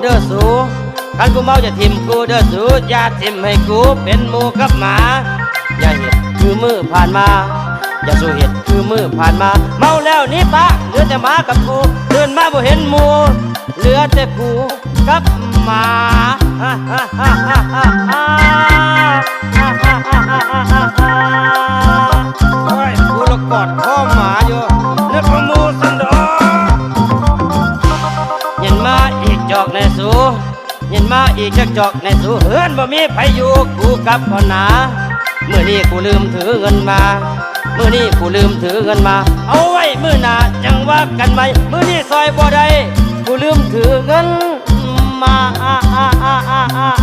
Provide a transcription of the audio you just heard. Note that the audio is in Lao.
ເດີສູ ຄັນກູເມົາຢ່າຖິ້ມກູເດີສູ ຢ່າຖິ້ມໃຫ້ກູເປັນໝູ່ກັບໝາ. ຢ່າເຮັດຄືມື້ຜ່ານມາ ຢ່າສູ່ເຮັດຄືມື້ຜ່ານມາ. ເມົາແລ້ວໜີປະ ເຫຼືອແຕ່ໝາກັບກູ ຕື່ນມາບໍ່ເຫັນໝູ່ ເຫຼືອແຕ່ກູກັບໝາ. ໂອ້ຍ ກູລະກອດຄໍໝາຢູ່ ນຶກວ່າໝູ່ຊັ້ນດອກ. ຍິນມາອີກຈອກແນ່ສູ ຍິນມາອີກຈັກຈອກແນ່ສູ ເຮືອນບໍ່ມີໃຜຢູ່ ກູກັບກ່ອນນາ. ມື້ນີ້ກູລືມຖືເງິນມາ ມື້ນີ້ກູລືມຖືເງິນມາ ເອົາໄວ້ມື້ໜ້າຈັ່ງວ່າກັນໃໝ່ ມື້ນີ້ຊ່ອຍບໍ່ໄດ້ ກູລືມຖືເງິນມາ.